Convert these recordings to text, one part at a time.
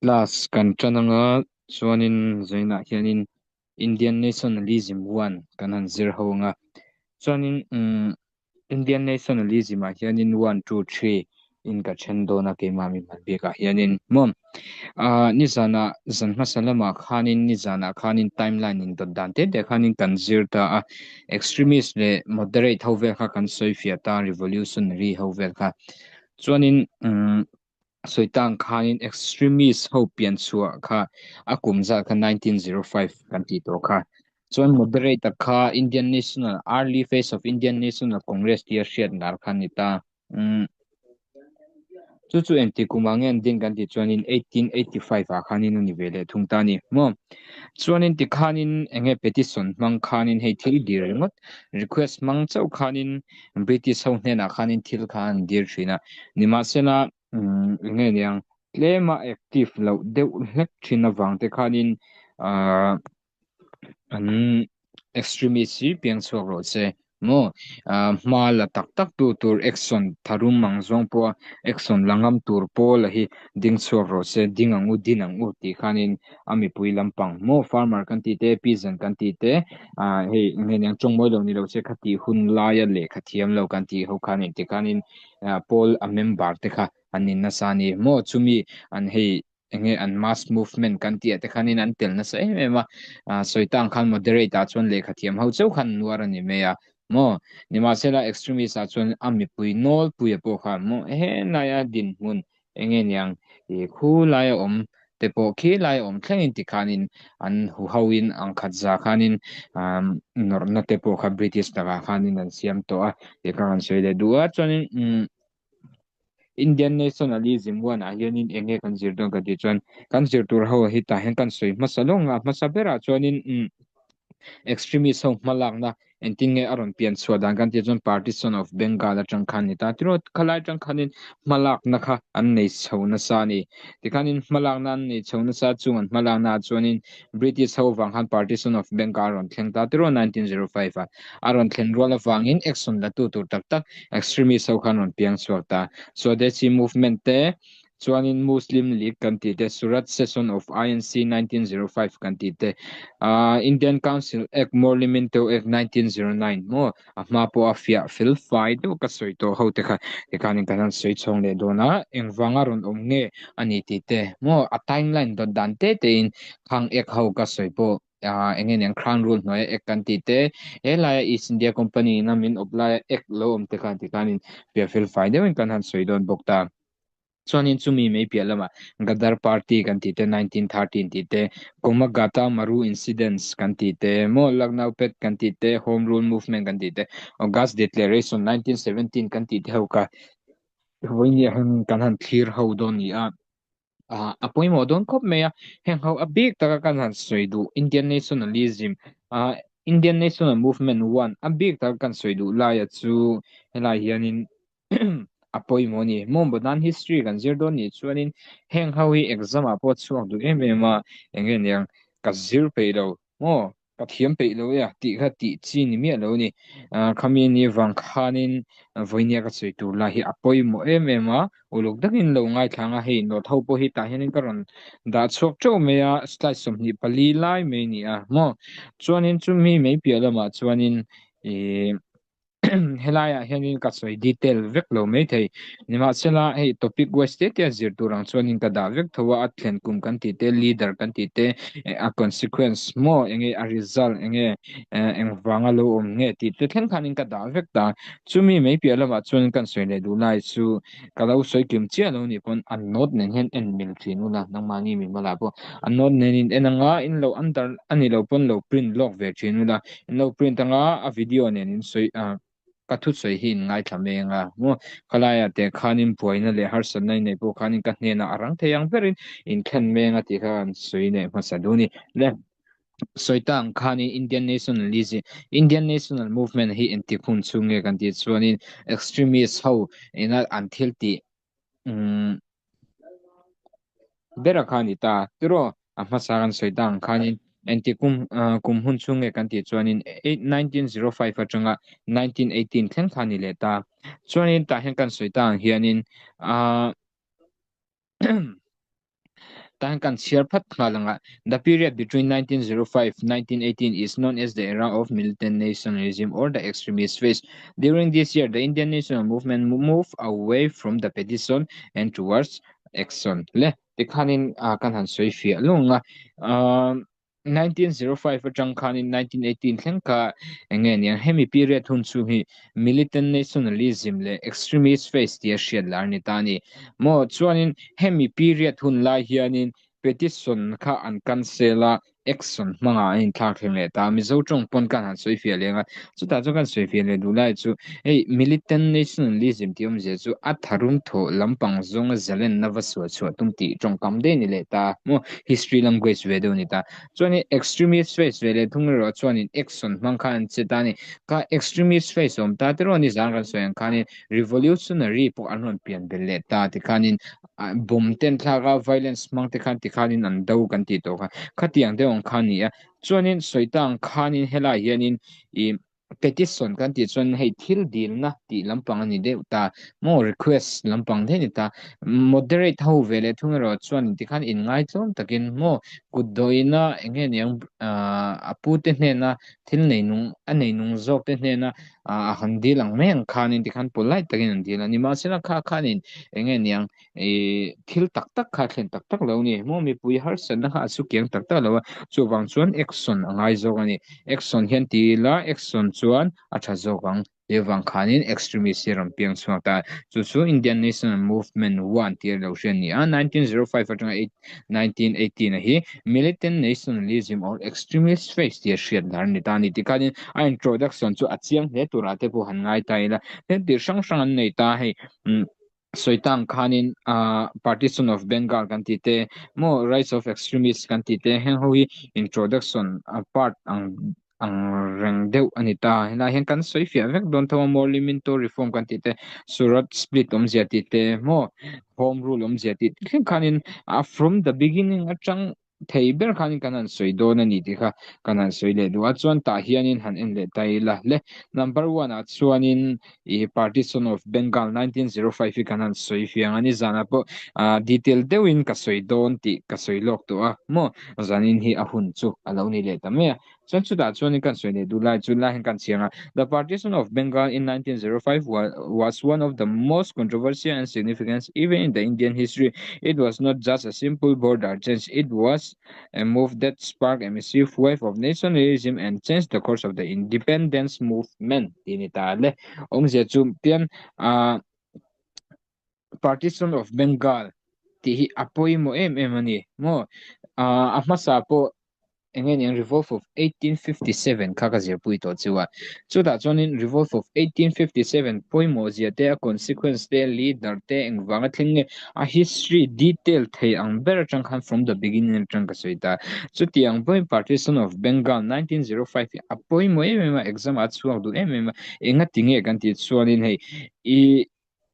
Class kan tan anga chuanin zainah hianin Indian Nationalism 1 kan han zir ho anga chuanin umm Indian Nationalism ah hianin 1 2 3 in ka then dawn a keimah mi hman bikah hianin maw ah nizanah zan hmasa lamah khanin nizanah khanin timeline in dawt dan te te khanin kan zir ta a extremist leh moderate ho vel kha kan sawi fiah ta revolutionary ho vel kha chuanin umm sawi tang khanin extremist ho pian chhuah kha a kum zat kha 1905 kan tih tawh kha. Chuan moderate kha Indian National early phase of Indian National Congress tia hriat lar kha ni ta. Umm chu chu engti kumah nge an din kan tih chuanin 1885 ah khanin a ni ve leh thung ta a ni maw. Chuanin tikhanin enge petition hmang khanin hei thil dir ringawt request hmang chauh khanin British ho hnenah khanin thil kha an dir thin a, nimahsela eng nge niang tlema active loh deuh hlek thin avang te khanin ahh an extremist hi piang chhuak rawh se maw ahh hma la tak tak tu tur action tharum ang zawng pawha action la ngam tur pawl a hi ding chhuak rawh se ding ang u din ang u tih khanin a mipui lampang maw farmer kan tih te peasant kan tih te ah hei nge niang tawng mawi lo ni lo se khati hun laia lehkha thiam lo kan tih ho khan engti khanin ah pawl a member te kha an in nasa a ni maw chumi an hei enge an mass movement kan tih ah te khanin an tel nasa em em a ah sawi tang khan moderate ah chuan lehkha thiam ho chauh khan an nuar a ni mai a maw nimahsela extremist ah chuan a mipui nawlpuia pawh khan maw helaia dinhmun Enge niang i khu laia awm te pawh khi laia awm thlengin tikhanin an huhoin ang khat za khanin umm nawrhna te pawh kha British lakah khanin an siam tawh a tih kha kan sawi leh duh a chuanin umm Indian Nationalism one ah hianin enge kan zir dawn kan tih chuan kan zir tur ho hi tah hian kan sawi hmasa lawng a hmasa berah chuanin umm Extremist ho hmalakna engtin nge a rawn pian chhuah dan kan tih chuan Partition of Bengal atang khan ni ta tiraw khalai atang khanin hmalakna kha an nei chho nasa a ni. Tikhanin hmalakna an nei chho nasa chung an hmalakna ah chuanin British ho vang khan Partition of Bengal a rawn thleng ta tiraw 1905 ah a rawn thlen rual avangin action la tu tur tak tak extremist ho khan rawn piang chhuak ta. Swadeshi movement te Chuanin Muslim League kan tih te, Surat Session of INC 1905 kan tih te, Indian Council Act, Morley Minto Act 1909 maw a hma pawh a fiah fel fai deuh ka sawi tawh ho te kha tikhanin kan han sawi chhawng leh dawn a, engvanga rawn awm nge a ni tih te maw a timeline dawt dan te tein khang Act ho ka sawi pawh eng nge niang Crown Rule hnuaia Act kan tih te, he laia East India Company ina min awp laia Act lo awm te khan tikhanin fiah fel fai deuhin kan han sawi dawn bawk ta. Chuanin chumi mai piah lamah Gadar Party kan tih te, 1913 tih te, Komagata Maru Incidents kan tih te, maw Lucknow Pact kan tih te, Home Rule Movement kan tih te, August Declaration 1917 kan tih te ho kha vawinia hian kan han thlir ho dawn ni a. Ah, a pawimawh dawn khawp mai a, heng ho a bik taka kan han sawi duh Indian Nationalism, ah Indian National Movement 1 a bik taka kan sawi duh laia chu helai hianin a pawimawh a ni. Maw modern history kan zir dawn nih chuanin heng ho hi exam ah pawh chhuak duh em em a, eng nge niang ka zir peih lo maw ka thiam peih lo e a tih kha tih chi ni miah lo a ni. Ah khami ni vang khanin vawinia ka sawi tur lai hi a pawimawh em em a, uluk takin lo ngaithla ang a, hei note ho pawh hi tah hianin ka rawn dah chhuak teuh mai a, slide 24 lai mai a ni a maw. Chuanin chumi mai piah lamah chuanin ih helaiah hianin ka sawi detail vek lo maithei nimahsela hei topic wise te te a zir tur ang chuanin ka dah vek tho a a thlen kum kan tih te leader kan tih te a consequence maw enge a result enge engvanga lo awm nge tih te thleng khanin ka dah vek ta chumi mai piah lamah chuan kan sawi leh duh lai chu ka lo sawi kim chiah lo nih pawn a note nen hian en mil thin ula nangmahni mi mawlah pawh a note nen in en anga in lo under a ni lo pawn lo print lawk ve thin ula In lo print anga a video nen in sawi ah ka thusawi hi in ngaithla mai anga maw khalaia te khanin buaina leh harsatna in neih pawh khanin ka hnenah a rang thei ang berin in thlen mai anga tih kha an sawi leh hmasa duh a ni. Le sawi ta ang khanin Indian Nationalism Indian National Movement hi engtik hun chhung nge kan tih chuanin extremist ho ina an thil tih umm Bera kha a ni ta tiraw a hmasa kan sawi ta ang khanin engti kum kum hun chhung nge kan tih chuanin 1905 atanga 1918 thleng kha a ni leh ta chuanin tah hian kan sawi ta ang hianin ahh. Tah hian kan chhiar phat nghal ang a, The period between 1905, 1918 is known as the era of militant nationalism or the extremist phase. During this year, the Indian national movement moved away from the petition and towards action. Le, tikhanin kan han sawi fiah lung a. 1905 atang khanin 1918 thleng kha enge niang hemi period hun chhung hi militant nationalism leh extremist phase tia hriat lar ni ta a ni. Maw chuanin hemi period hun lai hianin petition kha an cancel a, action hmangah an inthlak thleng leh ta a, Mizo tawng pawn kan han sawi fiah leng a, chutah chuan kan sawi fiah leh duh lai chu hei militant nationalism tih awmzia chu a tharum thawh lampang zawnga zalenna va sual chhuah tum tih tawngkam daih a ni leh ta maw history language ve deuh a ni ta. Chuanin extremist phase ve leh thung erawh chuanin action hmang khan an che ta a ni. Kha extremist phase awm ta te erawh nizan kan sawi ang khanin revolutionary pawh an rawn pian belh leh ta tikhanin bomb te an thlak a, violence hmang te khan tikhanin an do kan tih tawh kha. Khatiang deuh ang kha a ni a. Chuanin sawi ta ang khanin helai hianin ih petition kan tih chuan hei thil dilna tih lampang a ni deuh ta maw request lampang daih a ni ta. Moderate ho ve leh thung erawh chuan tikhan inngaitlawm takin maw kut dawina eng nge niang ah a pute hnena thil nei nung a nei nung zawk te hnena ah a han dil ang mai ang khanin tikhan polite takin an dil a nimahsela kha khanin eng nge niang ih thil tak tak kha a thlen tak tak lo a ni maw mipui harsatna kha a su kiang tak tak lo a chuvang chuan action a ngai zawk a ni action hian ti ila action chuan a tha zawk ang tih avang khanin extremist hi a rawn piang chhuak ta chu chu Indian National Movement one tih a lo hriat a ni a 1905 atanga 1918 a hi militant nationalism or extremist phase tih a hriat lar a ni ta a ni tih khanin a introduction chu a chiang hle turah te pawh han ngai ta ila heng tih hrang hrang an nei ta hei sawi tang khanin ah partition of Bengal kan tih te maw rise of extremist kan tih te heng ho hi introduction a part ang ang reng deuh a ni ta helai hian kan sawi fiah vek dawn tho a Morley Minto reform kan tih te Surat split awmzia tih te maw home rule awmzia tih te thleng khanin a from the beginning atang thei ber khanin kan han sawi dawn a ni tih kha kan han sawi leh duh a chuan tah hianin han en leh ta ila le number one ah chuanin ih partition of Bengal 1905 hi kan han sawi fiang a ni zanah pawh ah detail deuhin ka sawi dawn tih ka sawi lawk tawh a maw zanin hi a hun chu a lo ni leh ta mai a. Chuan chutah chuanin kan sawi leh duh lai chu lai hian kan chhiang a, The partition of Bengal in 1905 was one of the most controversial and significant even in the Indian history. It was not just a simple border change, it was a move that sparked a massive wave of nationalism and changed the course of the independence movement tih a ni ta le. Awmzia chu pian ah Partition of Bengal tih hi a pawimawh em em a ni maw? Ah a hmasa pawh eng nge niang Revolt of 1857 kha ka zirpui tawh chu a. Chutah chuanin Revolt of 1857 pawimawh zia te, a consequence te, leader te engvanga thleng nge a history detail thei ang ber atang khan from the beginning atang ka sawi ta. Chutiang pawhin Partition of Bengal 1905 hi a pawimawh em em a, exam ah a chhuak duh em em a. Engati nge kan tih chuanin hei i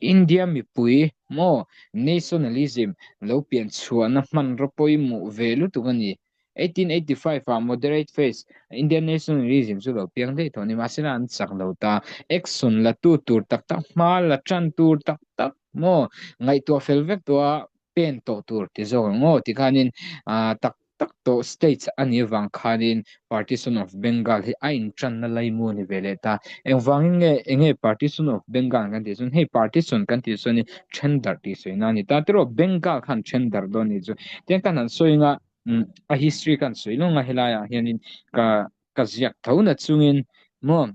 India mipui maw nationalism lo pian chhuahna hmanraw pawimawh ve lutuk a ni. 1885 ah moderate phase Indian nationalism chu lo piang daih tawh a ni. Mahsela an chak lo ta. Action la tu tur tak tak hma la tan tur tak tak maw ngaihtuah fel vek tawh a pen tawh tur ti zawk ang aw tikhanin ah tak tak tawh state a nih avang khanin Partition of Bengal hi a intanna laimu a ni ve leh ta. Engvangin nge enge Partition of Bengal kan tih chuan hei partition kan tih chuan then darh tih sawina a ni ta. Tiraw Bengal khan then darh dawn a nih chu. Tiang kan han sawi anga a history kan sawi lawng a helaiah hianin ka ka ziak tho na chungin maw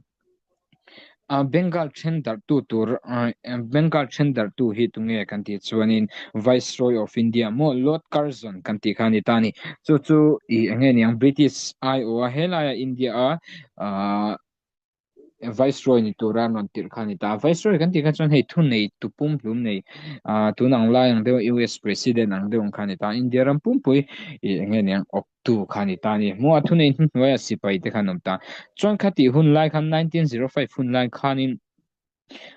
Bengal then darhtu tur Bengal then darhtu hi tunge kan tih chuanin Viceroy of India maw Lord Curzon kan tih kha a ni ta a ni. Chu chu ih eng nge niang British aiawh a helaia India a ahh Viceroy ni tura an rawn tirh kha a ni ta. Viceroy kan tih kha chuan hei thunei tu pumhlum nei ahh tun ang lai ang deuh US President ang deuh ang kha a ni ta. India ram pumpui ih eng nge niang awp tu kha ni ta ni. Hmuh a thunei hnuhnuaia sipai te khan awm ta. Chuan khatih hun lai khan 1905 hun lai khanin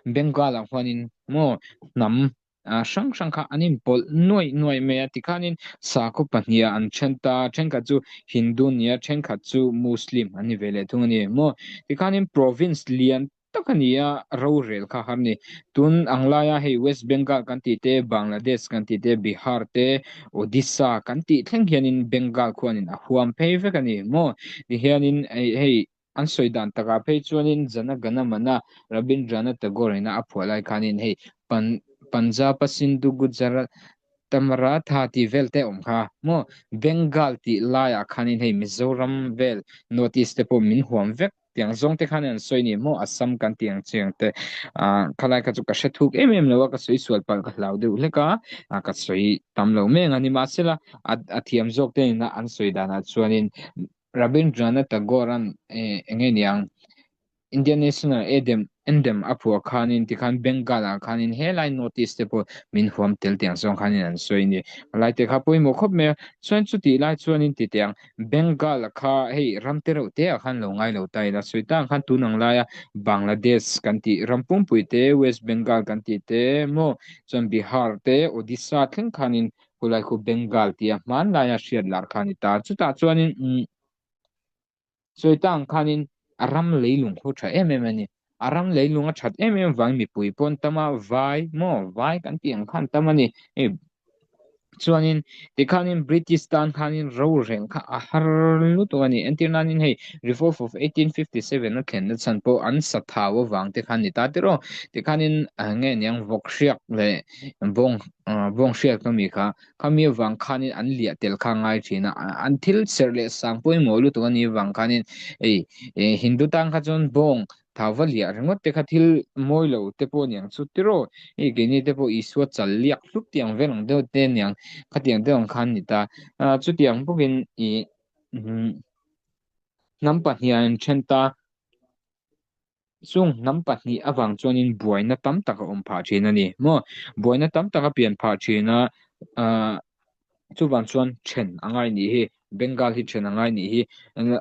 Bengal ah huanin maw hnam hrang hrang kha an inpawlh nuaih nuaih mai a. Tikhanin sakhaw pahnih ah an then ta. Thenkhat chu Hindu nia, thenkhat chu Muslim an ni ve leh thung a ni maw. Tikhanin province lian. tak a ni a, rorel kha har ni. Tun ang laia hei West Bengal kan tih te, Bangladesh kan tih te, Bihar te, Odisha kan tih thleng hianin Bengal khuanin a huam phei vek a ni maw? Tihianin hei an sawi dan takah phei chuanin Jana Gana Mana Rabindranath Tagore ina a phuah lai khanin hei Pan Punjab a Sindhu Gujarat Maratha tih vel te awm kha maw? Bengal tih laiah khanin hei Mizoram vel North East te pawh min huam vek tiang zawng te khan an sawi ni maw Assam kan tih ang chiang te ah khalai kha chu ka hre thuk em em lo a ka sawi sual palh ka hlau deuh hlek a ah ka sawi tam lo mek a nimahsela a a thiam zawk te ina an sawi danah chuanin Rabindranath Tagore an eh enge niang Indian National Edem Anthem a phuah khanin tikhan Bengal ah khanin helai North East te pawh min huam tel tiang zawng khanin an sawi a ni. Lai te kha pawimawh khawp mai a, chuan chutih lai chuanin ti teh ang Bengal kha hei ram te reuh te ah khan lo ngai lo ta ila sawi ta ang khan tun ang laia Bangladesh kan tih ram pumpui te West Bengal kan tih te maw chuan Bihar te Odisha thleng khanin khulai khu Bengal tia hmanlaia hriat lar kha a ni ta. Chutah chuanin umm Sawi ta ang khanin a ram leilung khu tha em em a ni. A ram leilung a that em em vangin mipui pawh an tam a, vai maw vai kan tih ang khan tam a ni. Hei chuanin tikhanin British tan khanin rorel kha a har lutuk a ni. Entir nanin hei Revolt of 1857 a thlenna chhan pawh an sa thau avang te khan ni ta tiraw. Tikhanin nge niang vawk hriak leh bawng bawng hriak ka mi kha Khami avang khanin an liah tel kha ngai thin a, an thil serh leh sang pawimawh lutuk a nih avang khanin ei Hindu tan kha chuan bawng thau va liah ringawt te kha thil mawi lo te pawh aniang chu tiraw hei keini te pawh Isua chal liak hlup tiang vel ang deuh te aniang khatiang deuh ang khan ni ta chutiang bawkin ih hnam pahniha an then ta. Chung hnam pahnih avang chuanin buaina tam tak a awm phah thin a ni maw? Buaina tam tak a pian phah thin a, aah chuvang chuan then a ngai nih hi, Bengal hi then a ngai nih hi,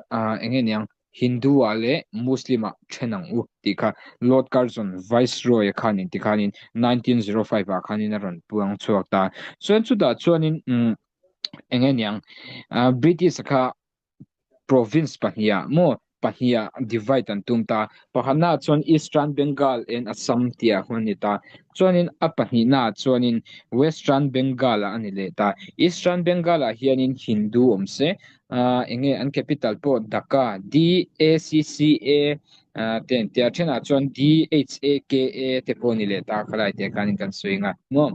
aah eng nge niang Hindu ah leh Muslim ah then ang u tih kha Lord Curzon Viceroy a khanin tikhanin 1905 ah khanin a rawn puang chhuak ta. Chuan chutah chuanin umm eng nge niang aah British kha Province pahniha maw pahniha divide an tum ta. Pakhatnaah chuan Eastern Bengal and Assam tih ah khuan a ni ta. Chuanin a pahnihnaah chuanin Western Bengal ah a ni leh ta. Eastern Bengal ah hianin Hindu awm se, ah eng nge an capital pawh Dhaka, D-A-C-C-A, ah te an tia. Thenah chuan D-H-A-K-A te pawh a ni leh ta khalai te khanin kan sawi ang a maw.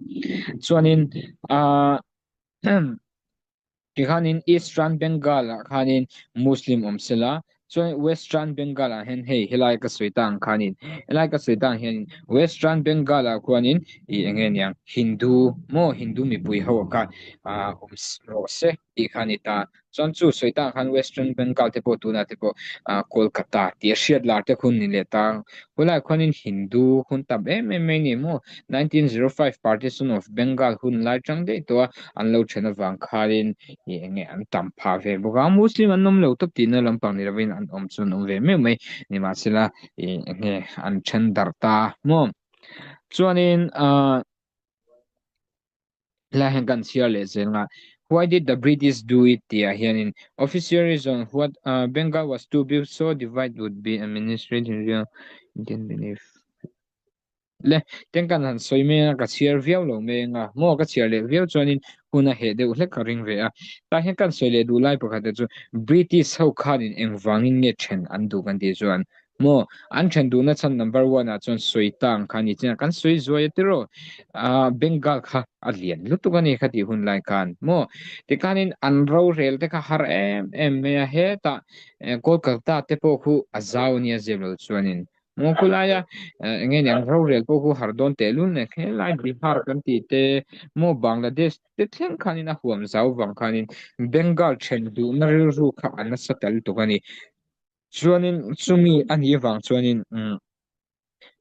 Chuanin ah Tikhanin Eastern Bengal ah khanin Muslim awm sela, chuan Western Bengal ah hian hei helai ka sawi ta ang khanin helai ka sawi ta ang hianin Western Bengal ah khuanin ih eng nge niang Hindu maw Hindu mipui ho kha ah awm rawh se tih kha a ni ta. Chuan chu sawi ta ang khan Western Bengal te pawh tunah te pawh ah Kolkata tih a hriat lar te hun ni leh ta. Khulaiah khuanin Hindu hun tam em em mai a ni maw 1905 Partition of Bengal hun lai tang daih tawh a an lo then avang khanin ih eng nge an tam phah ve bawk a, Muslim an awm lo tawp tihna lampang ni lovin an awm chu an awm ve meuh mai nimahsela ih eng nge an then darh ta maw chuanin ah helai hian kan chhiar leh zel nga why did the British do it tih ah hianin official reason what ah Bengal was to be so divide would be administrative Indian belief. Le, teng kan han sawi mai a, ka chhiar viau lo mai anga maw ka chhiar leh viau chuanin hun a heh deuh hlek ka ring ve a. Tah hian kan sawi leh duh lai pakhat te chu British ho khanin engvangin nge then an duh kan tih chuan maw an then duhna chhan number one ah chuan sawi ta ang kha ni chin a, kan sawi zuai a tiraw ah Bengal kha a lian lutuk a ni kha tih hun lai khan maw tikhanin an rorel te kha har em em mai a, hetah Kolkata te pawh khu a zau a nia zep lo chuanin Maw khulaia eng nge niang rorel pawh khu har dawn teh lul nen helai Bihar kan tih te maw Bangladesh te thleng khanin a huam zau vang khanin Bengal then duhna rilru kha a nasa ta lutuk a ni. Chuanin chumi a nih vang chuanin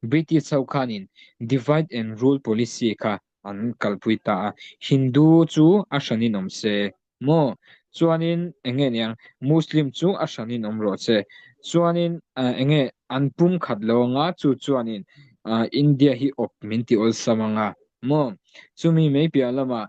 British ho khanin divide and rule policy kha an kalpui ta a, Hindu chu a hranin awm se Maw? Chuanin eng nge niang? Muslim chu a hranin awm rawh che. Chuanin eng nge an pum khat lo anga chu chuanin India hi awp min ti awlsam anga maw? Chumi mai piah lamah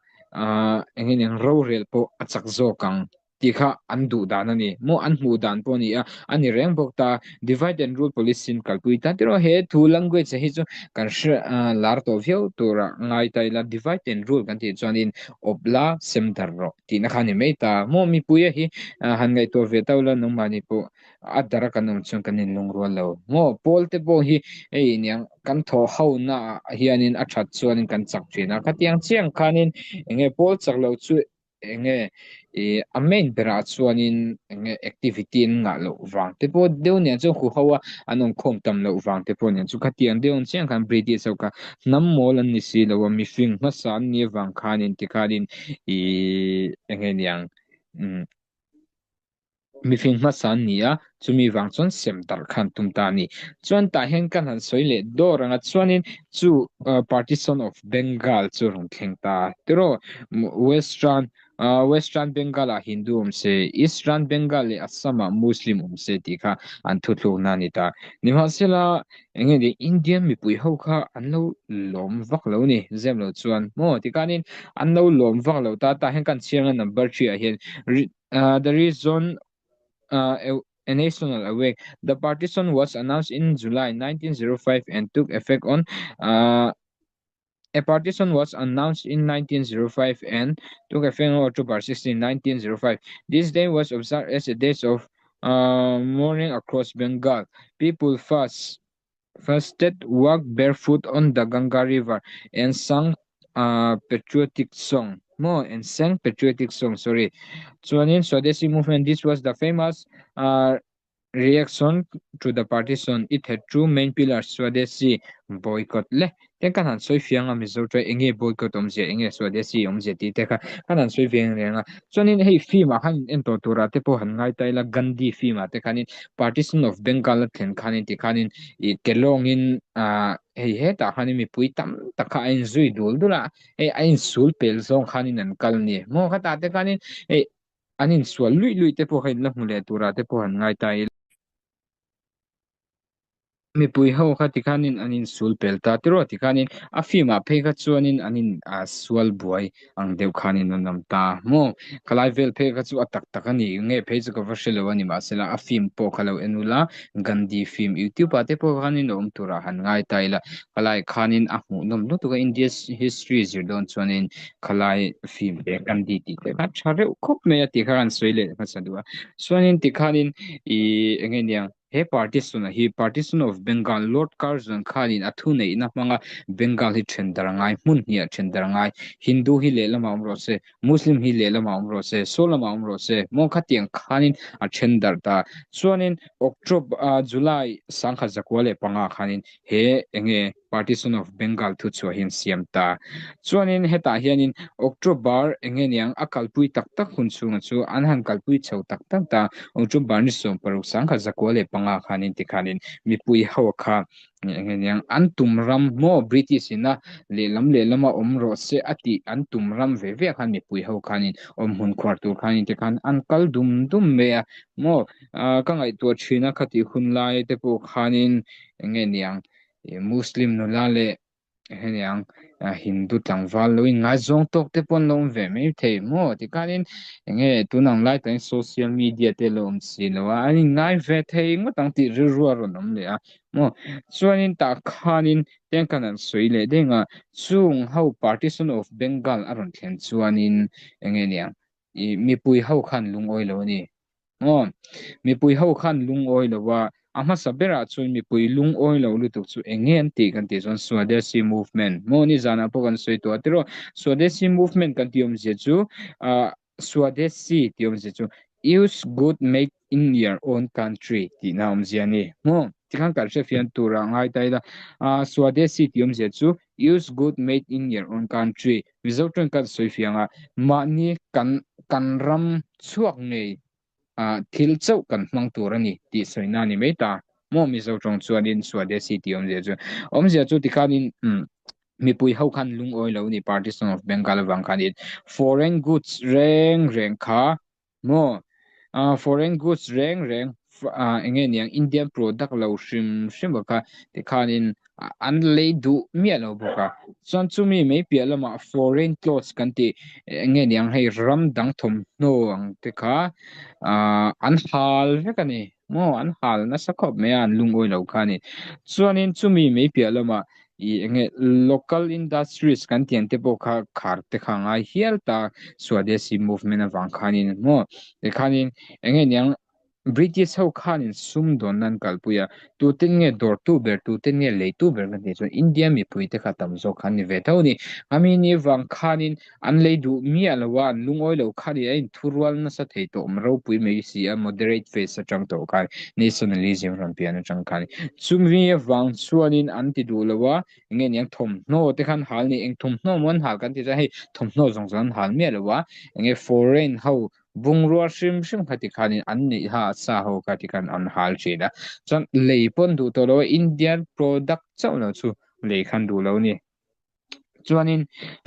eng nge niang rorel pawh a chak zawk ang. Tih kha an duh dan a ni maw? An hmuh dan pawh a ni a, a ni reng bawk ta. Divide and rule policy in kalpui ta tiraw he thu language hi chu kan hre lar tawh viau tura ngai ta ila divide and rule kan tih chuanin awp la sem dar rawh tihna kha a ni mai ta maw? Mipuia hi han ngaihtuah ve tau la nangmahni pawh a dara kan awm chuan kan inlungrual lo maw? Pawl te pawh hi hei iniang kan thawh ho naah hianin a that chuanin kan chak thin a, khatiang chiang khanin eng nge pawl chak lo chu enge ih a main berah chuanin enge activity an ngah loh vang te pawh deuh nen chuan hu ho a an awm khawm tam loh vang te pawh nen chu khatiang deuh ang chiang khan British ho kha hnam mawl an ni si lo a mihring hmasa an nih avang khanin tikhanin ih enge niang umm. Mifing hmasa an ni a, chumi vang chuan sem darh khan tum ta a ni. Chuan tah hian kan han sawi leh dawr ang a, chuanin chu Partition of Bengal chu rawn thleng ta a tiraw? Western Western Bengal ah Hindu awm se, Eastern Bengal leh Assam ah Muslim awm se tih kha an thuthlukna a ni ta. Nimahsela, eng nge ni Indian mipui ho kha an lo lawm vak lo ni, zem lo chuan maw? Tikhanin an lo lawm vak lo ta, tah hian kan chhiar anga number 3 ah hian The reason a national awake. The partition was announced in July 1905 and took effect on A partition was announced in 1905 and took effect on October 16, 1905. This day was observed as a day of mourning across Bengal. People fast fasted, walked barefoot on the Ganga River, and sang patriotic song. Maw? And sang patriotic song, sorry. Chuanin Swadeshi movement, this was the famous reaction to the partition. It had two main pillars, Swadeshi boycott leh ten kan han sawi fiang a Mizo chuan enge boycott awmzia enge Swadeshi awmzia tih te kha kan han sawi veng reng a. Chuanin hei film ah khan in en tawh turah te pawh han ngai ta ila Gandhi film ah te khanin Partition of Bengal a thlen khanin tikhanin ih ke lawngin ah hei hetah khanin mipui tam tak kha a inzui dul dul a, hei a insul pel zawng khanin an kal a ni. Maw khatah te khanin hei an insual luih luih te pawh kha in la hmu leh turah te pawh han ngai ta ila. Mipui ho kha tikhanin an insul pel ta tiraw tikhanin a film ah phei kha chuanin an in ah sual buai ang deuh khanin an awm ta maw khalai vel phei kha chu a tak tak a ni nge phei chu ka va hre lo a ni mahsela a film pawh kha lo en ula Gandhi film youtube ah te pawh khanin a awm turah han ngai ta ila khalai khanin a hmuhnawm lutuk a India history zir dawn chuanin khalai film te Gandhi tih te kha tha reuh khawp mai a tih kha an sawi leh hmasa duh a chuanin tikhanin ih eng nge niang. He partition-a hi Partition of Bengal Lord Curzon khanin a thuneihna hmanga Bengal hi then dar ngai, hmun hniah then dar ngai, Hindu hi lehlamah awm rawh se, Muslim hi lehlamah awm rawh se, saw lamah awm rawh se, maw khatiang khanin a then darh ta. Chuanin October, July 1905 khanin he enge Partition of Bengal thu chhuah hi an siam ta. Chuanin hetah hianin October enge niang a kalpui tak tak hun chhunga chu an han kalpui chho tak tak ta. October ni 16 1905 khanin tikhanin mipui ho kha enge niang an tum ram maw British ina lehlam lehlama awm rawh se a tih an tum ram ve ve khan mipui ho khanin awm hmun khuar tur khanin tikhan an kal dum dum mai a maw ka ngaihtuah thin a khatih hun lai te pawh khanin enge niang Muslim nula leh heniang Hindu tlangval lo inngaizawng tawk te pawh an lo awm ve mai thei maw tikhanin enge tun ang lai takin social media te lo awm si lo a an inngai ve thei ngawt ang tih rilru a rawn awm leh a maw chuanin tah khanin tiang khan an sawi leh deng a chung ho partition of Bengal a rawn thlen chuanin enge niang ih mipui ho khan lungawi lo a ni. Aw, mipui ho khan lungawi lo a, a hmasa berah chuan mipui lungawi lo lutuk chu eng nge an tih kan tih chuan Swadeshi movement maw ni zanah pawh kan sawi tawh a tiraw Swadeshi movement kan tih awmzia chu ah Swadeshi tih awmzia chu use good made in your own country tihna awmzia a ni maw tikhan kan hrefian turah ngai ta ila ah Swadeshi tih awmzia chu use good made in your own country Mizo tawng kan sawi fiang a, mahni kan kan ram chhuak ngei ah thil chauh kan hmang tur a ni tih sawina a ni mai ta. Maw Mizo tawng chuanin Swadeshi tih awmzia chu awmzia chu tikhanin umm mipui ho khan lungawi lo a ni Partition of Bengal avang khanin foreign goods reng reng kha Maw? Ah, foreign goods reng reng, ah, enge niang Indian product lo hrim hrim a kha tikhanin An lei duh miah lo bawk a. Chuan chumi mai piah lamah foreign clothes kan tih eng nge niang hei ram dang thawmhnaw ang te kha ah an hal vek a ni. Maw an hal nasa khawp mai a an lungawi lo kha a ni. Chuanin chumi mai piah lamah ih eng nge local industries kan tih ang te pawh kha khar te kha a ngai hial ta Swadeshi movement avang khanin maw tikhanin eng nge niang British ho khanin sumdawnna an kalpui a, tuten nge dawrtu ber, tuten nge leitu ber kan tih chuan India mipuite kha tam zawk kha an ni ve tho a ni. Ami ni vang khanin an lei duh miah lo a, an lungawi lo kha ni a inthurual nasa thei tawh awm ropui mai si a, moderate phase atang tawh khan nationalism rawn pian atang khan. Chumi avang chuanin an ti duh lo a, eng nge niang thawmhnaw te khan hal ni, eng thawmhnaw maw an hal kan tih chuan hei thawmhnaw zawng zawng an hal miah lo a, eng nge foreign ho Bungrua hrim hrim kha tikhanin an neih ha sa ho kha tikhan an hal thin a, chuan lei pawh an duh tawh lo a, Indian product chauh lo chu lei khan duh lo a ni. Chuanin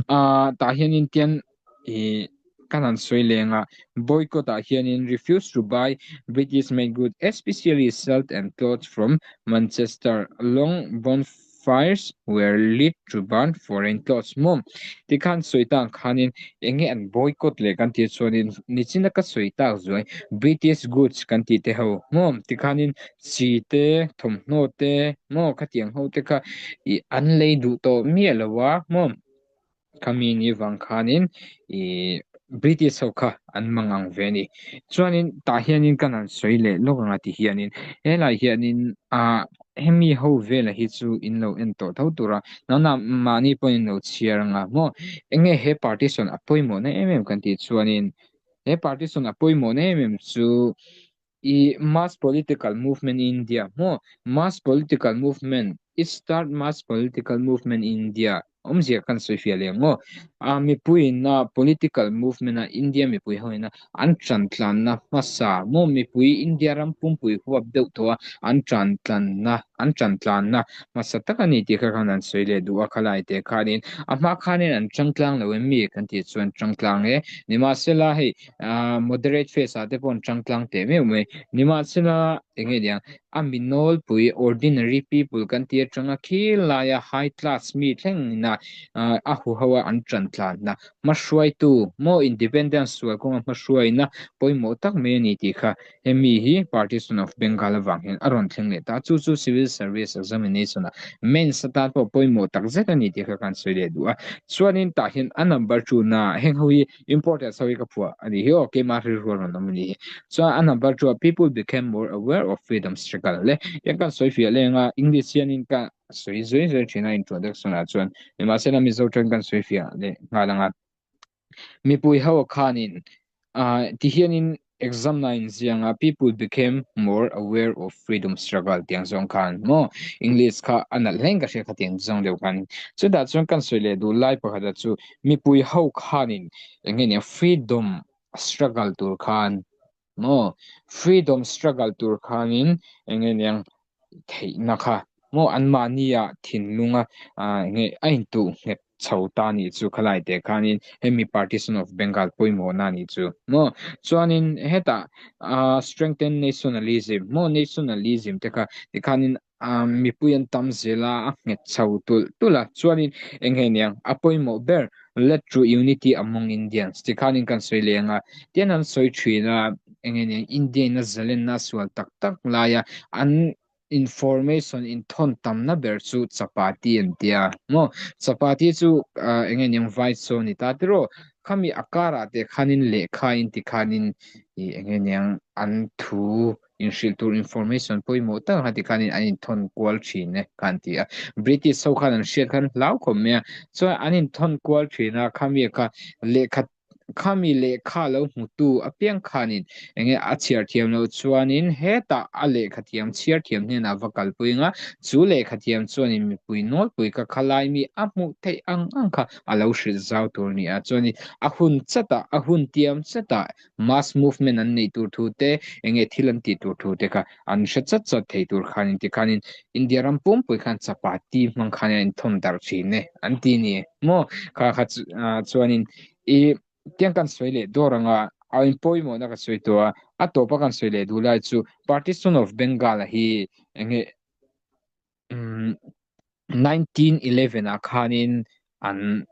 ah tah hianin tian ih kan han sawi leng a, boycott ah hianin refuse to buy British made goods especially salt and clothes from Manchester long bonfires were lit to burn foreign clothes maw tikhan sawi tak khanin enge an boycott leh kan tih chuanin nichina ka sawi tak zuai British goods kan tih te ho maw tikhanin chi te thawmhnaw te maw khatiang ho te kha ih an lei duh tawh miah lo a maw. Khami ni vang khanin ih British ho kha an mang ang ve a ni. Chuanin tah hianin kan han sawi leh lawk ang a ti hianin helai hianin ah hemi ho vela hi chu in lo en tawh tho tur a, nangmah mahni pawhin in lo chhiar ang a maw enge he partition a pawimawhna em em kan tih chuanin he partition a pawimawhna em em chu I mass political movement in India maw? Mass political movement, it start mass political movement in India awmzia kan sawi fiah leh ang maw? A mipuiin a political movement a India mipui ho ina an tan tlanna hmasa maw? Mipui India ram pumpui huap deuh tawh a an tan tlanna an tan tlanna hmasa tak a ni tih kha khan an sawi leh duh a khalai te khanin a hma khanin an tangtlang lo em mi kan tih chuan tangtlang e nimahsela hei ah moderate phase ah te pawh an tangtlang teh meuh mai nimahsela eng nge niang a mi nawlpui ordinary people kan tih atanga khilai a high class mi thleng ina ah a huho a an tan tlanna hmahruaitu maw independence sual kawnga hmahruaina pawimawh tak mai a ni tih kha hemi hi partition of Bengal avang hian a rawn thleng leh ta chu chu civil service examination ah mains atan pawh pawimawh tak zet a ni tih kha kan sawi leh duh a chuanin tah hian a number two na heng ho hi Importance ho hi ka phuah a nih hi aw, keimah rilru a rawn awm a nih hi. Chuan a number two ah people became more aware of freedom struggle le tiang kan sawi fiah leng a, English hianin ka sawi zui zui thin a introduction ah chuan nimahsela Mizo tawng kan sawi fiah leh nghal ang a. Mipui ho khanin ah tihianin Exam na inziang a people became more aware of freedom struggle tiang zawng khan maw English kha a nalh hleng ka hria kha tiang zawng deuh khan chutah chuan kan sawi leh duh lai pakhat a chu mipui ho khanin eng nge nia freedom struggle tur khan maw freedom struggle tur khanin eng nge niang theihna kha maw anmahni ah thinlunga ah eng nge a intuh nghet chho ta nih chu khalai te khanin hemi partition of Bengal pawimawhna nih chu maw chuanin hetah ah strengthen nationalism maw nationalism te kha tikhanin ah mipui an tam zel a a nghet chho tulh tulh a chuanin eng nge niang a pawimawh ber led to unity among Indians tikhanin kan sawi leh anga tian an sawi thin a eng nge niang India in a zalenna a sual tak tak laia an information inthawn tamna ber chu chapati an tia maw chapati chu ah eng nge niang vai chaw ni ta tiraw khami a karah te khanin lehkha in tikhanin ih eng nge niang an thu inhrilh tur information pawimawh tak ang tikhanin an inthawn kual thin e kha an ti a British ho khan an hriat khan hlau khawp mai a chuan an inthawn kual thin a khami kha lehkha Khami lehkha lo hmutu apiang khanin enge a chhiar thiam loh chuanin hetah a lehkha thiam chhiar thiam hnenah va kalpui anga chu lehkha thiam chuanin mipui nawlpui kha khalai mi a hmuh theih ang ang kha a lo hrilh zau tur a ni a. Chuanin a hun chatah a hun tiam chatah mass movement an neih tur thu te enge thil an tih tur thu te kha an hre chat chat thei tur khanin tikhanin India ram pumpui khan chapati hmang khan a inthawn darh thin e an ti a ni maw kha kha chuanin i tiang kan sawi leh dawr anga a in pawimawhna ka sawi tawh a a tawpa kan sawi leh duh lai chu partition of Bengal hi enge umm. 1911 ah khanin an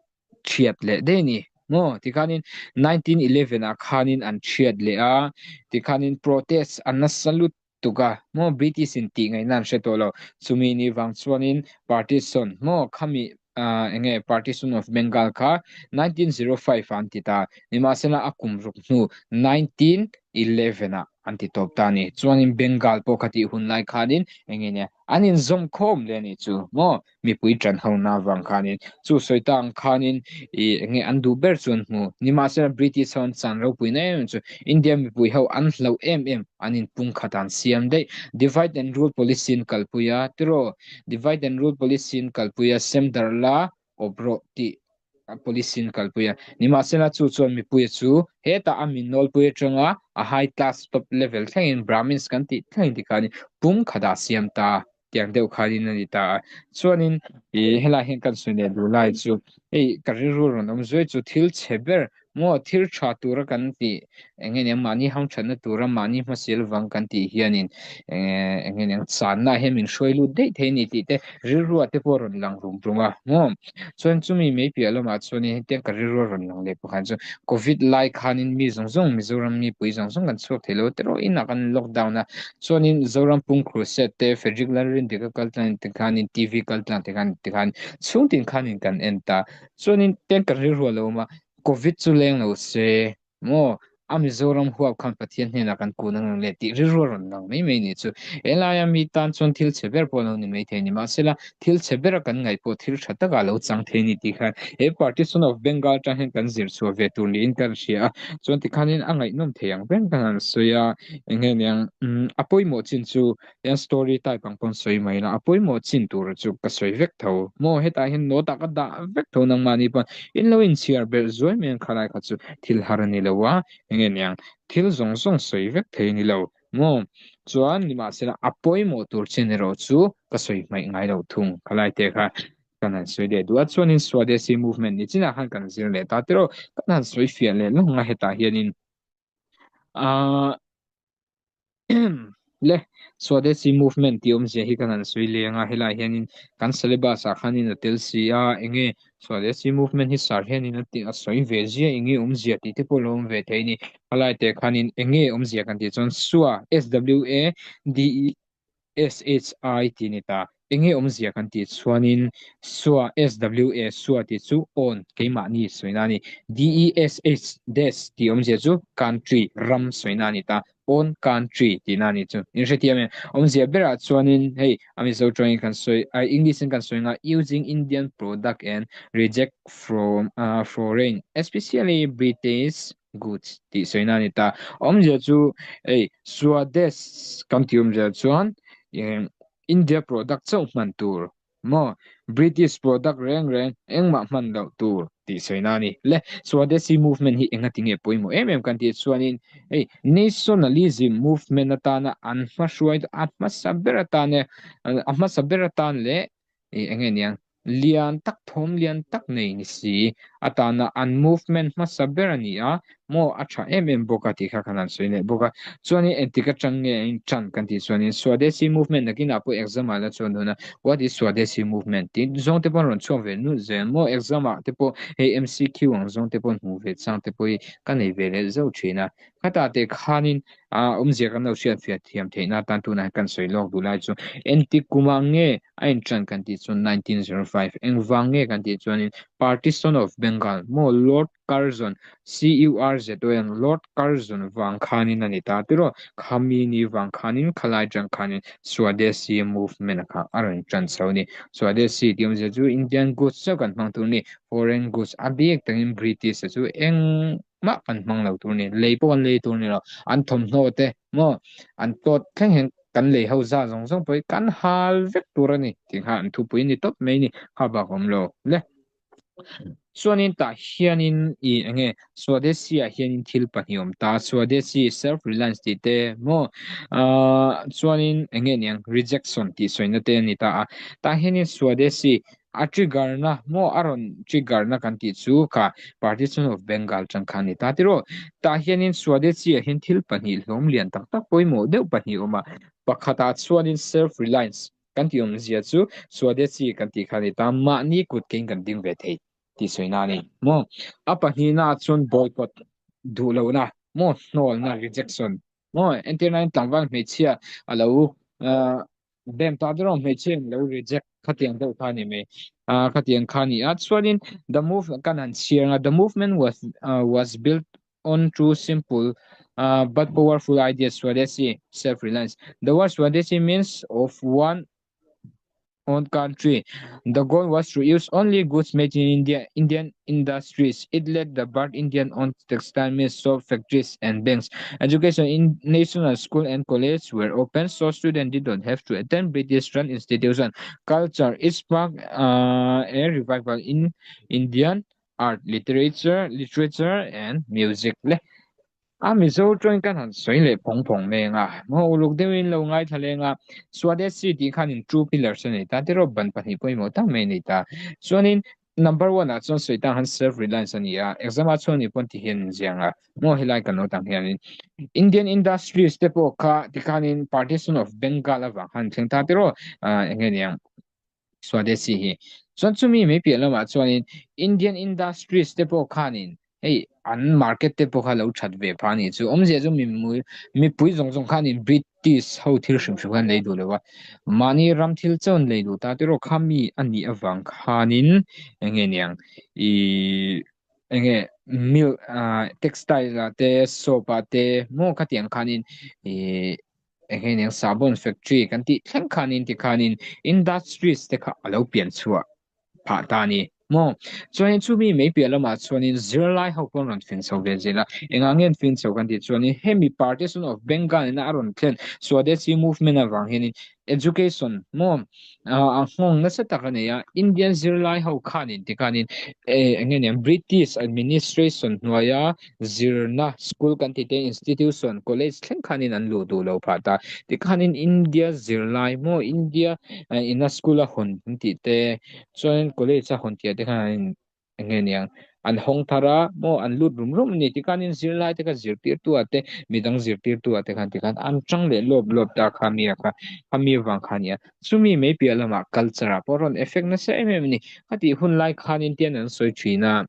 thiat leh daih a ni maw tikhanin 1911 ah khanin an thiat leh a tikhanin protest a nasa lutuk a maw British in tih ngaihna an hre tawh lo chumi ni vang chuanin partition maw khami ah enge partition of Bengal kha 1905 ah an ti ta nimahsela a kum ruk hnu 1911 ah an ti tawp ta a ni chuanin Bengal pawh kha tih hun lai khanin enge nia An inzawm khawm leh a nih chu maw? Mipui ṭan hona avang khanin chu sawi ta ang khanin ih eng nge an duh ber chu an hmu. Nimahsela British ho an chan ropuina em em chu India mipui ho an hlauh em em an inpungkhat an siam daih. Divide and rule policy an kalpui a tiraw? Divide and rule policy an kalpui a sem darh la awp rawh tih police in kalpui a. Nimahsela chu chuan mipuia chu hetah a min nawlpui atanga a high class top level thlengin Brahmins kan tih thlengin tikhanin pum khatah siam ta tiang deuh khanin a ni ta a. Chuanin ih helai hian kan sawi leh duh lai chu hei ka rilru rawn awm zuai chu thil chhe ber Maw thil tha tura kan tih eng nge niang mahni hamthatna tura mahni hmasial vang kan tih hianin eng nge niang channa hian min hruai lut daih thei a ni tih te rilrua te pawh a rawn lang rum rum a maw chuan chumi mai piah lamah chuanin hetiang ka rilrua rawn lang leh pakhat chu covid lai khanin mi zawng zawng Mizoram mipui zawng zawng kan chhuak thei lo tiraw inah kan lockdown a chuanin Zoram pung crusade te Frederick Lalrindika kal tlang te khanin TV kal tlang te khan tikhan chhungtin khanin kan en ta Chuanin tiang ka rilru a lo awm a, Covid chu leng lo se maw, a Mizoram huap khan Pathian hnenah kan kun ang leh tih rilru a rawn lang mai mai nih chu. Helaia mi tan chuan thil chhe ber pawh a lo ni mai thei a ni. Mahsela, thil chhe bera kan ngaih pawh thil tha takah a lo chang thei a ni tih khan he Partition of Bengal atang hian kan zir chhuah ve tur niin ka hria a. Chuan tikhanin a ngaihnawm thei ang reng kan han sawi a, eng nge niang, a pawimawh chin chu Hian story type ang pawn sawi mai ila a pawimawh chin tur chu ka sawi vek tho maw hetah hian note ah ka dah vek tho nangmahni pawn in lo inchhiar belh zuai mai ang khalai kha chu thil har a ni lo a enge niang thil zawng zawng sawi vek thei a ni lo maw chuan nimahsela a pawimawh tur chin erawh chu ka sawi hmaih ngai lo thung khalai te kha kan han sawi leh duh a chuanin Swadesi movement ni chinah khan kan zir leh ta tiraw kan han sawi fiah leh lawng a hetah hianin ahh. Le Swadesi movement tih awmzia hi kan han sawi leng a helai hianin kan syllabus ah khanin a tel si a enge Swadesi movement hi sar hianin a tih a sawi ve zia enge awmzia tih te pawh a lo awm ve thei a ni helai te khanin enge awmzia kan tih chuan sua S W A D E SHI tih a ni ta. Enge awmzia kan tih chuanin Sua, SWA, Sua tih chu own, keimahni sawina a ni. DESH, Des, tih awmzia chu country, ram sawina a ni ta. Own country tihna a ni chu. In hrethiam em? Awmzia berah chuanin hei a Mizo tawngin kan sawi, a English in kan sawi anga using Indian product and reject from foreign, especially British goods tih sawina a ni ta. Awmzia chu hei Swadesh kan tih awmzia chuan India product chauh hman tur maw British product reng reng engmah hman loh tur tih sawina a ni. Le Swadeshi movement hi enga tinge pawimawh em em kan tih chuanin hei nationalism movement atana an hmahruai a hmasa ber atan e a hmasa ber atan leh enge niang lian tak thawm lian tak nei ni si atana an movement hmasa ber a ni a maw a tha em em bawk a tih kha kan han sawi leh bawk a chuanin engtik atang nge a intan kan tih chuanin Swadesi movement nakinah pawh exam ah la chuan dawn a what is Swadesi movement tih zawng te pawh an rawn chhuak ve nulh zel maw exam ah te pawh hei MCQ ang zawng te pawh hmuh ve chang te pawh hi ka nei ve leh zauh thin a khatah te khanin A awmzia kan lo hriatfiah thiam theihna atan tunah hian kan sawi lawk duh lai chu engtik kumah nge a inṭan kan tih chuan 1905 engvang nge kan tih chuanin Partition of Bengal maw Lord Curzon C-U-R-Z-O-N Lord Curzon vang khanin a ni ta tiraw khami ni vang khanin khalai ṭang khanin Swadesi movement a kha a rawn ṭan chho a ni. Swadesi tih awmzia chu Indian goods chauh kan hmang tur a ni foreign goods a bik takin British a chu eng mah kan hmang lo tur a ni lei pawh kan lei tur a ni lo an thawmhnaw te maw an tawt thleng hian kan lei ho za zawng zawng pawh hi kan hal vek tur a ni tih kha an thupui a ni tawp mai a ni kha bak a awm lo le chuanin tah hianin ih eng nge Swadesi ah hianin thil pahnih a awm ta Swadesi self reliance tih te maw ahh chuanin eng nge niang rejection tih sawina te a ni ta a tah hianin Swadesi A trigger na maw a rawn trigger na kan tih chu kha Partition of Bengal tang kha a ni ta tiraw. Tah hianin Swadesi ah hian thil pahnih hlawm lian tak tak pawimawh deuh pahnih a awm a. Pakhatah chuanin self reliance. Kan tih awmzia chu Swadeshi kan tih kha a ni ta, mahni kut kein kan ding ve thei tih sawina a ni maw? A pahnihna ah chuan boycott duh lohna maw hnawlna rejection maw entirnain tlangval hmeichhia a lo bem ta ber a hmeichhia in lo reject khatiang deuh kha a ni mai khatiang kha a ni a chuanin the move kan han chhiar ang a the movement was was built on two simple but powerful ideas Swadeshi self-reliance. The word Swadeshi means of one own country. The goal was to use only goods made in India, Indian industries. It led the birth Indian-owned textile mills, soap factories, and banks. Education in national school and college were open, so students didn't have to attend British-run institutions. Culture it sparked a revival in Indian art, literature, literature and music le a Mizo tawng kan han sawi leh phawng phawng meng a, maw uluk deuhin lo ngaithla leng a, Swadeshi tih khanin two pillars a nei ta tiraw ban pahnih pawimawh tak mai a nei ta. Chuanin number one ah chuan sawi tang han self reliance a ni a, exam ah chuan ni pawn ti hian an ziang a, maw helai kan note ang hianin Indian industries te pawh kha tikhanin partition of Bengal avang khan thleng ta tiraw eng nge niang. Swadeshi hi. Chuan chumi mai piah lamah chuanin Indian industries te pawh khanin hei an market te pawh kha lo that ve phah a nih chu. Awmzia chu mimui mipui zawng zawng khanin British ho thil hrim hrim khan lei duh lo a, mahni ram thil chawn lei duh ta te erawh kha mi a nih avang khanin eng nge niang ih eng nge milk ah textile ah te soap ah te maw khatiang khanin ih Eng nge nia sabon factory kan tih thleng khanin tikhanin industries te kha a lo pian chhuah phah ta a ni maw? Chuanin chumi mai piah lamah chuanin zirlai ho pawh an rawn fin chho ve zel a, engah nge an fin chho kan tih chuanin hemi partition of Bengal ina a rawn thlen Swadeshi movement avang hianin education maw a nghawng nasa tak a nei a, Indian zirlai ho khanin tikhanin eng nge nia British administration hnuaia Zirna school kan tih te institution college thleng khanin an luh duh lo phah ta. Tikhanin India zirlai maw India ina school a hawn kan tih te chuanin college a hawn tih ah te khan an in eng nge niang an hawng thar a maw an lut rum rum a ni. Tikhanin zirlai te kha zirtirtu ah te midang zirtirtu ah te khan tikhan an tang leh lawp lawp ta kha mi a kha khami avang kha a nia. Chumi mai piah lamah culture ah pawh a rawn effect nasa em em a ni. Khatih hun lai khanin tian an sawi thin a.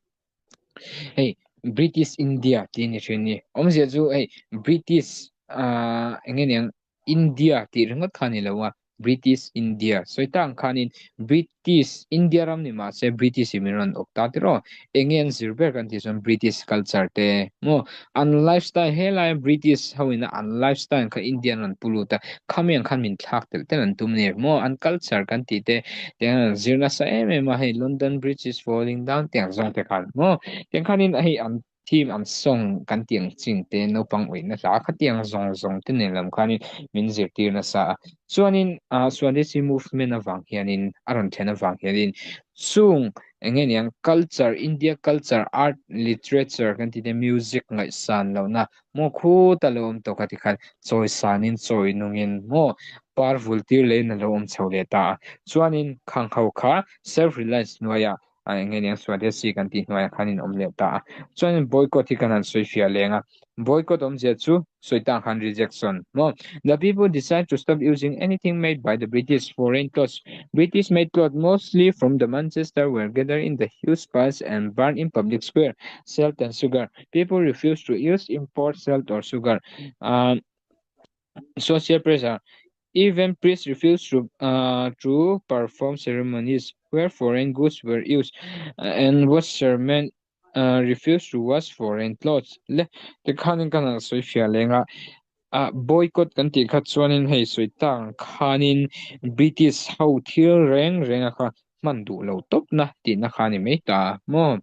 Hei British India tih a ni thin a ni. Awmzia chu hei British ahh eng nge niang India tih ringawt kha a ni lo a, British India sawi tak ang khanin British India ram ni mahse British in min rawn awk ta tiraw. Eng nge an zir ber kan tih chuan British culture te maw an lifestyle helai British ho ina an lifestyle kha India an rawn pu lut a, khami ang khan min thlak telh telh an tum a ni maw an culture kan tih te Tiang an zir nasa em em a hei London Bridge is falling down tiang zawng te khan maw tiang khanin hei an theme an song kan tih ang ching te naupang awihna hla kha tiang zawng zawng te nen lam khanin min zirtir nasa a chuanin ah Swadeshi movement avang hianin a rawn thlen avang hianin chung eng nge niang culture India culture art literature kan tih te music ngaihsan lohna Maw khuta lo awm tawh kha tikhan chawi sanin chawi nungin maw par vul tir leiin a lo awm chho leh ta a. Chuanin khang ho kha self reliance hnuaiah eng nge niang Swadeshi kan tih hnuaiah khan in awm leh ta a. Chuanin boycott hi kan han sawi fiah leng a. Boycott awmzia chu sawi tang khan rejection maw. The people decide to stop using anything made by the British foreign clothes. British made cloth mostly from the Manchester were gathered in the huge piles and burned in public square. Salt and sugar. People refuse to use import salt or sugar. Uh, social pressure. Even priests refused to, uh, to perform ceremonies where foreign goods were used, and was sermon uh, refused to wash foreign clothes. Le, te khanin kan han sawi fiah leng a, a boycott kan tih kha chuanin hei sawi tang khanin British ho thil reng reng a kha hman duh lo tawp na tihna kha a ni mai ta a maw?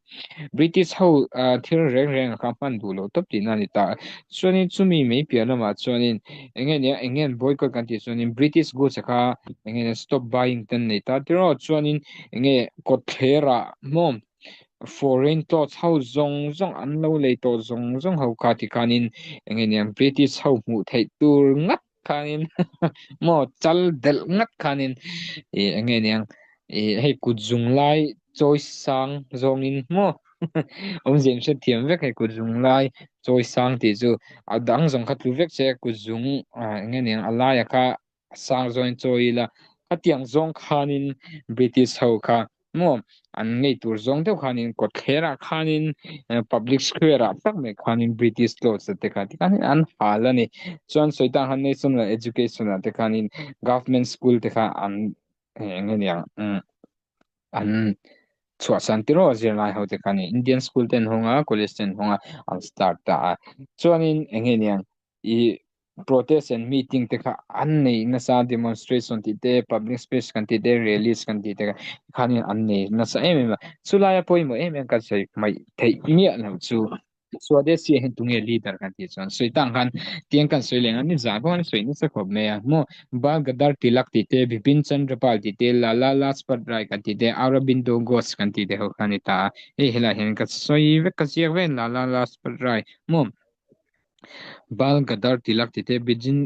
British ho thil reng reng a kha hman duh lo tawp tihna a ni ta a. Chuanin chumi mai piah lamah chuanin eng nge nia eng nge an boycott kan tih chuanin British goods a kha eng nge stop buying te an nei ta tiraw chuanin eng nge kawtthler ah maw foreign clothes ho zawng zawng an lo lei tawh zawng zawng ho kha tikhanin eng nge nia British ho hmuh theih tur ngat khanin maw chal delh ngat khanin ih eng nge niang ih hei kut zung lai chawi sang zawngin maw awmzia in hrethiam vek hei kut zung lai chawi sang tih chu a dang zawng kha tlu vek che kut zung ah eng nge niang a laia kha a sang zawngin chawi ila. Khatiang zawng khanin British ho kha maw an ngei tur zawng deuh khanin kawtthlerah khanin public square ah tak mai khanin British clothes te kha tikhanin an hal a ni. Chuan sawi tan khan national education ah te khanin government school te kha an eng nge niang an chhuahsan tiraw zirlai ho te khanin Indian school te an hawng a college te an hawng a an start ta a. Chuanin eng nge niang i protest and meeting te kha an nei nasa demonstration tih te public space kan tih te rallies kan tih te kha khanin an nei nasa em em a chulaia pawimawh em em kan sawi hmaih theih miah loh chu Swadeshi ah hian tunge leader kan tih chuan sawi tang khan tiang kan sawi leh ang a ni zah pawh an sawi nasa khawp mai a maw Bal Gadar Tilak tih te Bipin Chandra Pal tih te Lala Lajpat Rai kan tih te Aurobindo Ghosh kan tih te ho kha a ni ta a hei helaiah hian ka sawi vek ka ziak vek Lala Lajpat Rai maw Bal Gadar Tilak tih te Bijin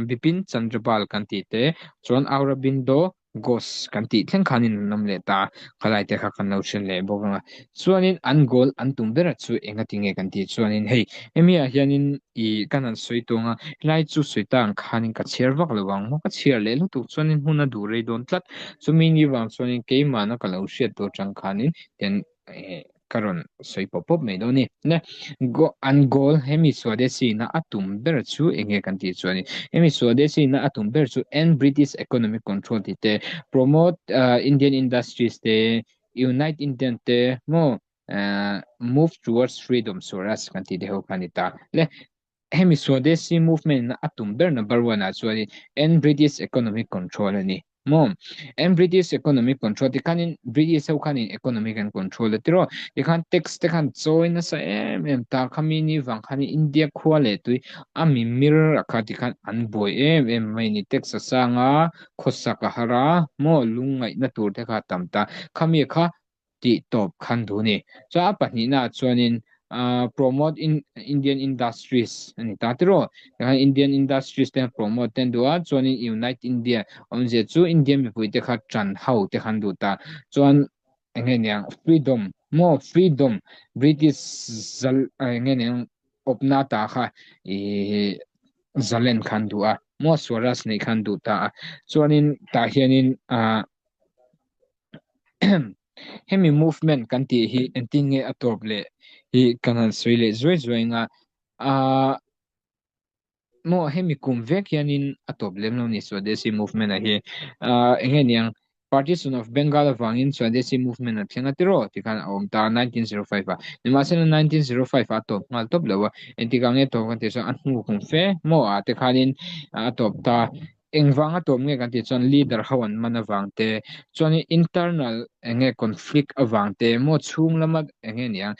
Bipin Chandra Pal kan tih te chuan Aurobindo Ghosh kan tih thleng khanin an awm leh ta a, khalai te kha kan lo hriat leh bawk ang a. Chuanin an goal an tum ber chu enga ti nge kan tih chuanin hei hemi ah hianin ih kan han sawi tawng a, helai chu sawi ta ang khanin ka chhiar vak lo ang maw ka chhiar leh lutuk chuanin hmun a duh rei dawn tlat chumi ni vang chuanin keimahna ka lo hriat tur chang khanin tian eh ka rawn sawi pawp pawp mai dawn a ni. Ne go an goal hemi Swadeshi na a tum ber chu eng nge kan tih chuan in hemi Swadeshi na a tum ber chu end British economic control tih te promote Indian industries te unite Indian te maw move towards freedom Swaraj kan tih te ho kha a ni ta. Le hemi Swadeshi movement na a tum ber number one ah chuan in end British economic control a ni. Maw? End British economic control ti khanin British ho khanin economic an control a tiraw? Tikhan tax te khan chawi nasa em em ta kha mi ni vang khanin India khua leh tui a mimir a kha tikhan an buai em em mai a ni. Tax a sang a, khawsak a har a, maw lungngaihna tur te kha a tam ta. Khami kha tih tawp khan duh a ni. Chuan a pahnihnaah chuanin promote in Indian industries a ni ta tiraw. Tikhan Indian industries te promote te an duh a, chuanin Unite India awmzia chu Indian mipui te kha ṭan ho te khan duh ta. Chuan eng nge niang freedom maw freedom British zal eng nge niang awpna ta kha ih zalen khan duh a maw Swaraj neih khan duh ta a. Chuanin tah hianin ah Hemi movement kan tih hi engtin nge a tawp leh hi kan han sawi leh zuai zuai ang a, aaa maw hemi kum vek hianin a tawp lem lo ni Swadeshi movement ah hi aaa eng nge niang Partition of Bengal avangin Swadeshi movement a thleng a tiraw tikhan a awm ta 1905 ah nimahsela 1905 ah a tawp nghal tawp lo a engtikah nge tawp kan tih chuan a hnu kum fe maw ah te khanin a tawp ta. Engvang a tawp nge kan tih chuan leader ho an man avang te, chuanin internal eng nge conflict avang te maw chhung lama eng nge niang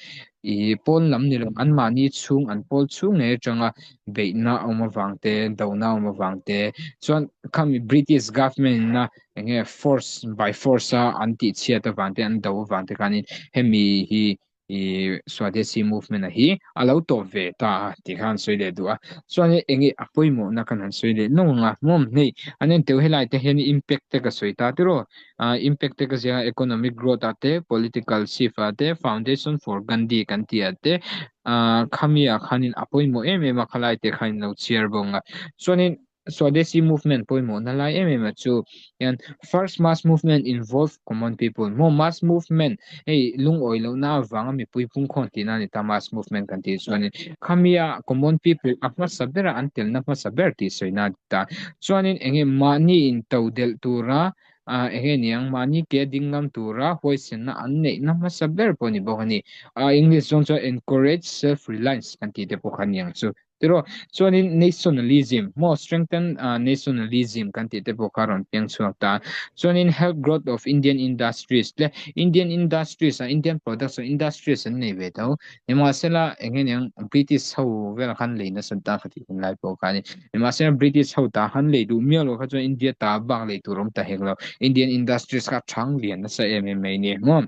ih pawn lam ni lo anmahni chhung an pawl chhung ngei atanga beihna a awm avang te, dona a awm avang te, chuan khami British government ina eng nge force by force a an tih chhiat avang te an do avang te khanin hemi hi i Swadeshi movement a hi a lo tawp ve ta a tih kha an sawi leh duh a chuan eng nge a pawimawhna kan han sawi leh nawk ang a hmuam hei an en teuh helai te hian impact te ka sawi ta tiraw ah impact te ka ziah a economic growth ah te political shift ah te foundation for Gandhi kan tih ah te ah khami ah khanin a pawimawh em em a khalai te kha in lo chhiar bawk ang a chuanin Swadeshi movement pawimawhna lai em em a chu hian first mass movement involve common people maw mass movement hei lungawi lohna avanga mipui pungkhawm tihna a ni ta mass movement kan tih chuanin khamia common people a hmasa bera an telna hmasa ber tih sawina a ni ta chuanin eng nge mahni in to delh tura ah eng nge niang mahni ke ding ngam tura huaisenna an neihna hmasa ber pawh a ni bawk a ni ah English zawng chuan encourage self reliance kan tih te pawh kha a ni ang chu. Tiraw, chuanin nationalism, maw strengthen nationalism kan tih te pawh kha rawn piang chhuak ta. Chuanin help growth of Indian industries le Indian industries a Indian products a industries an nei ve tho. Nimahsela eng nge niang British ho vel khan lei nasa ta kha tih hun lai pawh kha a ni. Nimahsela British ho ta khan lei duh miau lo kha chuan India ta bak lei tur awm ta hek lo. Indian industries kha thang lian nasa em em mai a ni maw.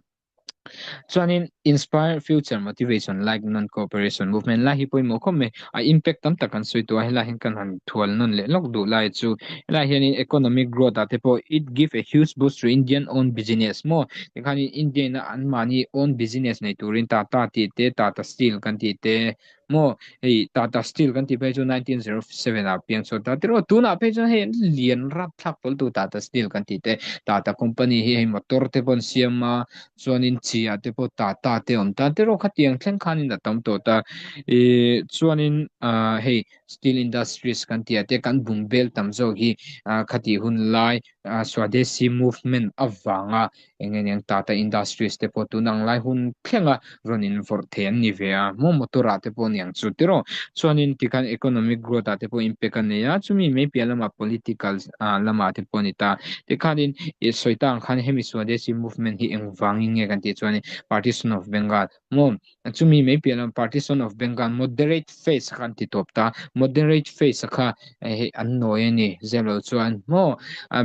Chuanin inspire future motivation like non cooperation movement lai hi pawimawh khawp mai. A impact tam tak kan sawi tawh a, helai hian kan han thual nawn leh lawk duh lai chu helai hianin economic growth ah te pawh it give a huge boost to Indian own business maw tikhanin India ina anmahni own business nei turin Tata tih te Tata Steel kan tih te. Maw hei Tata Steel kan tih phei chu 1907 ah piang chhuak ta tiraw tunah phei chuan hei an lian rapthlak pawl tu Tata Steel kan tih te Tata company hi hei motor te pawh an siam a chuanin chi ah te pawh Tata te awm ta tiraw khatiang thleng khanin a tam tawh ta ih chuanin ah hei Steel Industries kan tih ah te kan bum bel tam zawk hi ah khatih hun lai ah Swadeshi movement avanga eng nge niang Tata Industries te pawh tun ang lai hun thlenga rawn invawrh thei an ni ve a, maw motor ah te pawh niang chu tiraw chuanin tikhan economic growth ah te pawh impact a nei a, chumi mai piah lamah political ah lamah te pawh a ni ta. Tikhanin ih sawi ta ang khan hemi Swadeshi movement hi engvangin nge kan tih chuanin partition of Bengal maw Chumi mai piah lam Partition of Bengal moderate phase kha an ti tawp ta. Moderate phase kha hei an nawi a ni. Zelo chuan maw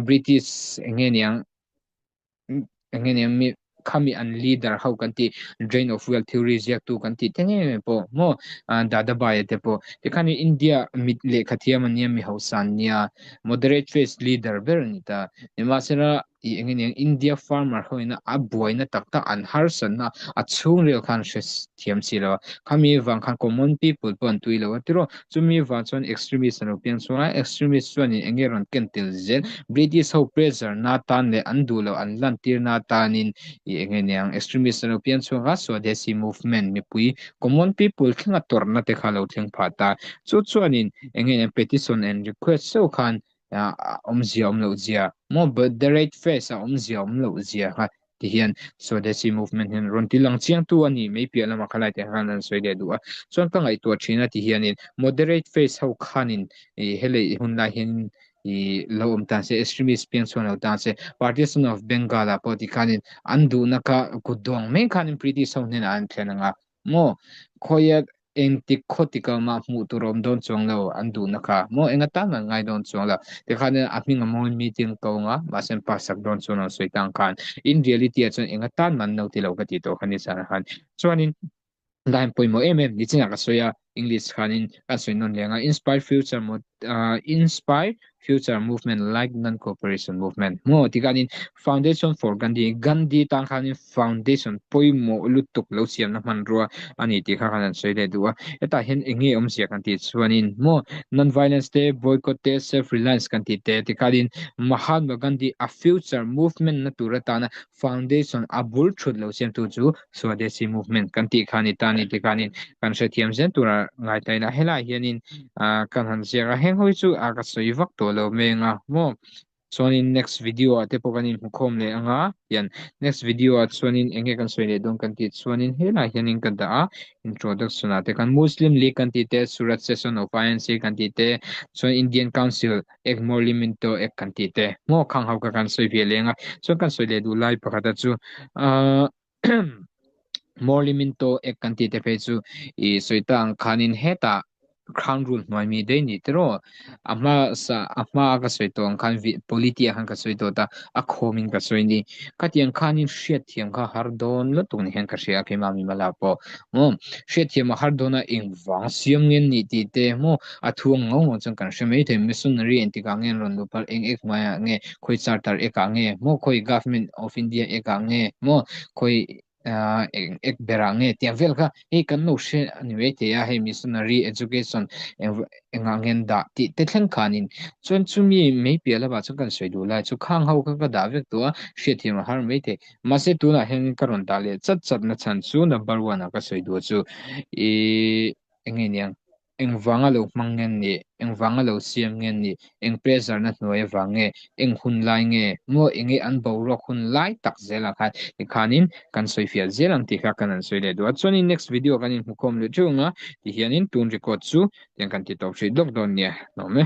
British eng nge niang eng nge niang mi khami an leader ho kan tih drain of wealth theory ziaktu kan tih te ngei ngei pawh maw Dadabhai te pawh tikhan India mit lehkha thiam an nia mi hausa an nia moderate phase leader ber a ni ta. Nimahsela tih eng eng India farmer ho ina a buaina tak tak an harsatna a chhungril khan hre thiam si lo a, khami vang khan common people pawh an tui lo a tiraw, chumi vang chuan extremist an lo piang chhuak a, extremist chuanin eng nge rawn ken tel zel, British ho pressure na tan leh an duh loh an lantir na tanin ih eng nge niang extremist an lo piang chhuak a, Swadeshi movement mipui common people thlenga tawrhna te kha a lo thleng phah ta, chu chuanin eng nge niang petition and request zeuh khan awmzia awm loh zia maw moderate phase a awmzia awm loh zia kha ti hian Swadeshi movement hian rawn ti lang chiang tu a ni mai piah lamah kha lai te khan an sawi leh duh a chuan ka ngaihtuah thin a ti hianin moderate phase ho khanin ih helei hun lai hian ih lo awm tan se extremist piang chhuan lo tan se partition of Bengal ah pawh ti khanin an duhna kha kut dawng mai khanin British ho hnenah an thlen ang a Maw? Khawiah engtik khaw tika mah hmuh tur a awm dawn chuang lo an duhna kha. Maw? Eng atan an ngai dawn chuang lo. Tikhan a hming a mawi meeting ko anga mahse an pass sak dawn chuan an sawi tang khan in reality ah chuan eng atan mah an lo ti lo ka tih tawh kha ni zan khan. Chuanin line pawimawh em em nichinah ka sawi a English khanin kan sawi nawn leh anga inspire future inspire future movement like non-cooperation movement maw tikhanin foundation for Gandhi Gandhi tan khanin foundation pawimawh lutuk lo siamna hmanrua a ni tih kha khan an sawi leh duh a hetah hian eng nge awmzia kan tih chuanin maw non-violence te boycott te self-reliance kan tih te tikhanin Mahatma Gandhi a future movement na tur atana foundation a bul thut lo siamtu chu Swadeshi movement kan tih kha a ni ta a ni tikhanin kan hrethiam zel tura ngai ta ila helaiah hianin ah kan han ziak a heng ho hi chu a ka sawi vak tawh lo meng a maw chuanin next video ah te pawh kan inhmu khawm leh anga hian next video ah chuanin eng nge kan sawi leh dawn kan tih chuanin helaiah hianin ka dah a introduction ah te khan Muslim League kan tih te Surat Session of INC kan tih te chuan Indian Council Ek Morley Minto ek kan tih te maw khang ho kha kan sawi ve leng a chuan kan sawi leh duh lai pakhat a chu ah Morley Minto ek kan tih te phei chu ih sawi ta ang khanin hetah crown rule hnuai mi daih ni tiraw a hma sa a hma a ka sawi tawh ang khan polity ah khan ka sawi tawh ta a khawmin ka sawi ni khatiang khanin hriatthiam kha har dawn lutuk ni hian ka hria a keimah mimala pawh maw hriatthiam a har dawn a engvang siam nge an nih tih te maw A thu ang ngau ngau chuan kan hre mai thei. Missionary engtikah nge an rawn luh phal? Eng ek hnuaiah nge? Khawi charter ekah nge? Maw khawi government of India ekah nge? Maw khawi eng ek berah nge? Tiang vel kha hei kan lo hre a ni mai thei a, hei missionary education eng engah nge an dah tih te thleng khanin chuan chumi mai piah lamah chuan kan sawi duh lai chu khang ho kha ka dah vek tawh a, hriatthiam a har mai thei. Mahse tunah hian ka rawn dah leh chat chat na chhan chu number one ah ka sawi duh chu ih eng nge niang? Engvanga lo hmang nge an nih? Engvanga lo siam nge an nih? Eng pressure na hnuai avang nge? Eng hun lai nge? Maw enge an boruak hun lai tak zelah khan tikhanin kan sawifiah zel ang tih kha kan han sawi leh duh a. Chuanin next video kan inhmukhawm leh theuh ang a, tihianin tun record chu tiang kan ti tawp hrih dawk dawn nia. Hlawm e.